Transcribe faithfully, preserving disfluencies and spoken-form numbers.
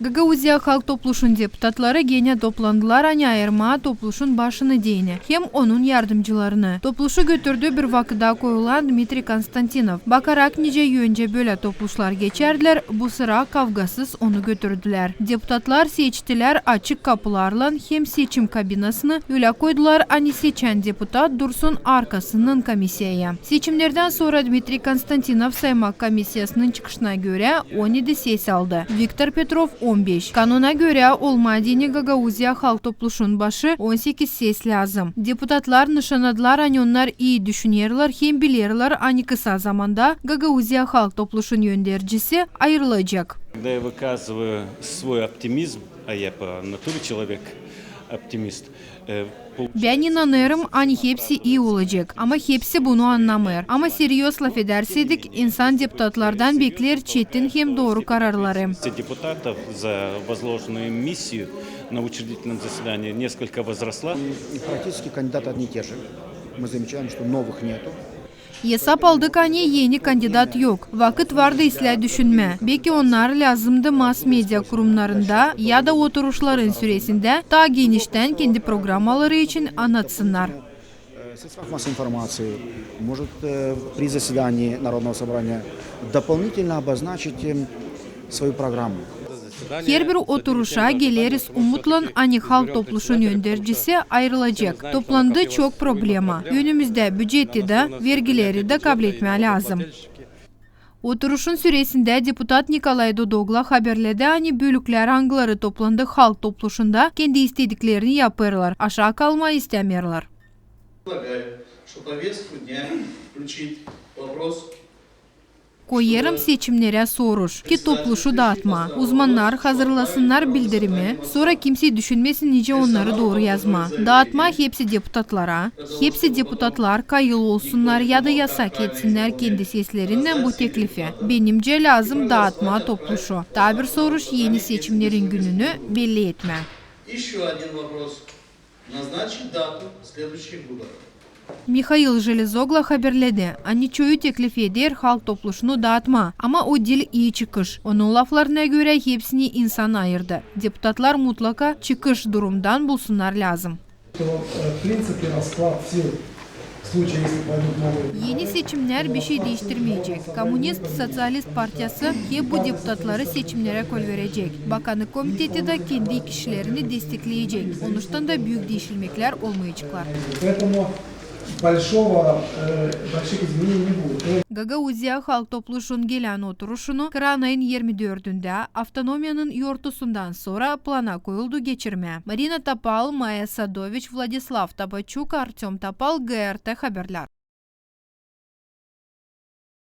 Gagauziya Halk Topluşun deputatları genä toplandılar, ani ayırmaa topluşun başını deyni hem onun yardımcılarını. Topluşu götürdü bir vakıda koyulan Dmitriy Konstantinov. Bakarak, nicä öncä bölä topluşlar geçärdilär, bu sıra kavgasız onu götürdülär. Deputatlar seçtilär açık kapılarlan hem seçim kabinasını ölä koydular, ani seçän deputat dursun arkasından komissiyaya. Seçimnerdän sora Dmitriy Konstantinov saymak komissiyasının çıkışına görä on edi ses aldı, Viktor Petrov on beş. Kanuna görä, olmaa deyni Gagauziya Halk Topluşun başı on sekiz ses lääzım. Deputatlar nışannadılar, ani onnar ii düşünerlär hem bilerlär, ani kısa zamanda Gagauziya Halk Topluşun öndercisi ayırılacek. Когда я выказываю свой оптимизм, а я по натуре человек оптимист, э, получается... Bän inanêrım, ani hepsi ii olacek, ama hepsi bunu annamêêr. Ama seryoz lafedärsäydik, insan deputatlardan bekleer çetin hem dooru kararları. Депутатов за возложенную им миссию на учредительном заседании несколько возросла. Практически кандидаты одни и те же. Мы замечаем, что новых нету. Esap aldık, ani eni kandidat yok. Vakıt vardı islää düşünmää. Beki onnar lääzımdı mass-media kurumnarında ya da oturuşların süresindä taa geniştän kendi programmaları için annatsınnar. Э, средствах массовой информации, может, э, при заседании Народного собрания дополнительно обозначить, эм, свою программу. Herbir oturuşa geleriz umutlan, ani Halk Topluşun öndercisi ayırılacek. Toplandı çok problema. Önümüzdä büceti dä, vergileri dä kabletmää lääzım. Oturuşun süresindä deputat Nikolay Dodogla haberledi, ani bölüklär, angıları toplandı Halk Topluşunda, kendi istediklerini yapêrlar, aşaa kalmaa istämeerlär. Предлагаю, что повестку дня включить вопрос Koyêrım seçimnerä soruş, ki topluşu daatmaa. Uzmannar hazırlasınnar bildirimi, sora kimsey düşünmesin, nicä onnarı dooru yazmaa. Daatmaa hepsi deputatlara, hepsi deputatlar kayıl olsunnar ya da yasak etsinnär kendi seslerinnän bu teklifi. Benimcä, lääzım daatmaa topluşu. Taa bir soruş, eni seçimnerin gününü belli etmää. Ещё один вопрос. Назначить дату следующих выборов. Mihail Jelezogla haberledi, ani çoyu teklif eder Halk Topluşunu daatmaa, ama o diil ii çıkış. Onun laflarına görä, hepsini insan ayırdı. Deputatlar mutlaka çıkış durumdan bulsunnar lääzım. То, э, в принципе, расклад сил в случае, если пойдут новые... Eni seçimnär bişey diiştirmeyecek. Kommunist-Soţialist partiyası hep bu deputatları seçimnerä kölverecek. Bakanlık komiteti dä kendi kişilerini destekleyecek. Onuştan da büük diişilmeklär olmayaceklar. Поэтому большого, э, больших изменений не будет. Gagauziya Halk Topluşun gelän oturuşunu kıran ayın irmi dördündä avtonomiyanın yortusundan sora plana koyuldu geçirmää. Marina Topal, Maya Sadoviç, Vladislav Tabaçuk, Artöm Topal, G R T Haberlär.